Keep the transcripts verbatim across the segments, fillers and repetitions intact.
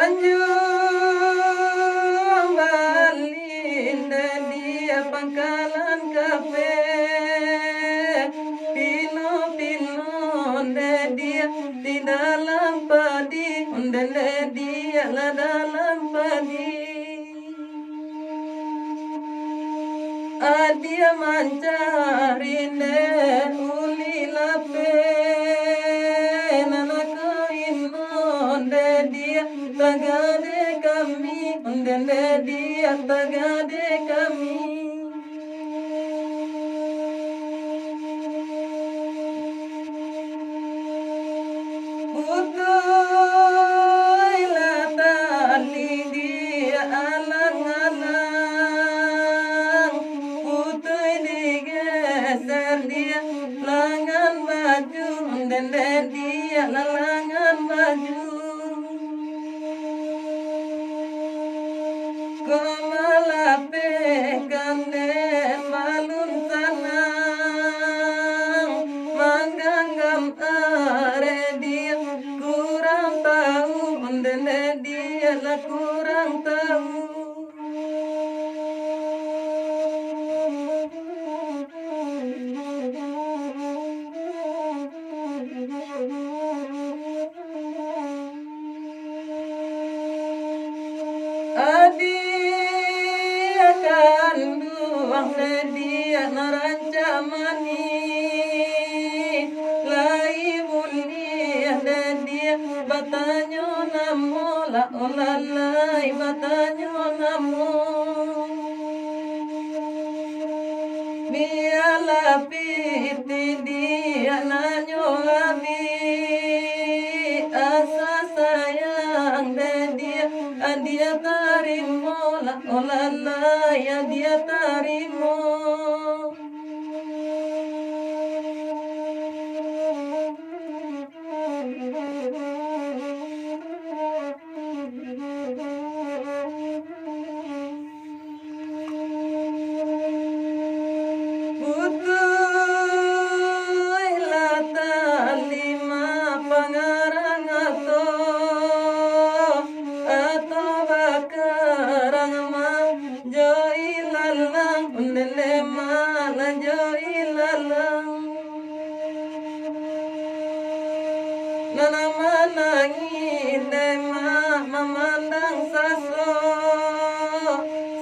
Tanjuang Balin, dek diak pangkalan kape, pino-pino, dek diak di dalam padi, dek diak lah dalam padi. Adiak mancari nde uli lapeh, nan ako ino nde diak tagade kami, nde, nde diak tagade kami. Putuih lah tali di alang-alang, putuih digeser di langan baju, dende di lalangan baju. Ko malapehkan den balun sanang, mangganggam arek diak kurang tahu, dende diak lah kurang tahu. Adiak kanduang dek diak nan rancak manih, lai buliah dek diak batanyo namo lah, oh lalai batanyo namo. Bialah pitih diak nanyo abih, asa sayang dek diak, adiak tarimo lah, oh lalai adiak tarimo. Putuih lah tali ma pangarang ato, ato bakarang ma jo ilalang, undele ma lah jo ilalang. Nan manangih dek mak mamandang saso,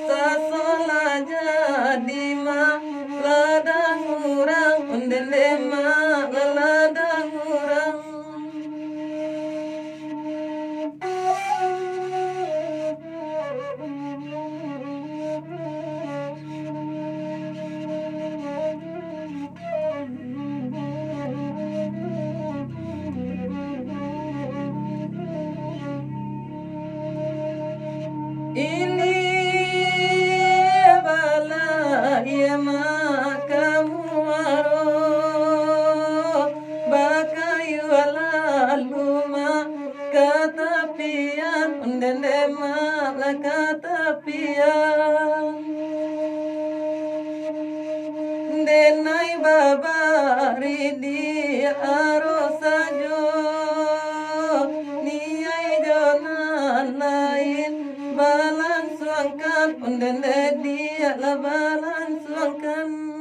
saso lah jadi mak ladang urang, undele mak lah ladang urang. Ini bala ia makamuaro, bakayuah lalu ma ka tapian, dende ma lah ka tapian. Denai babari di aro sajo, niai jo nan lain balansuangkan, dende diak lah balansuangkan.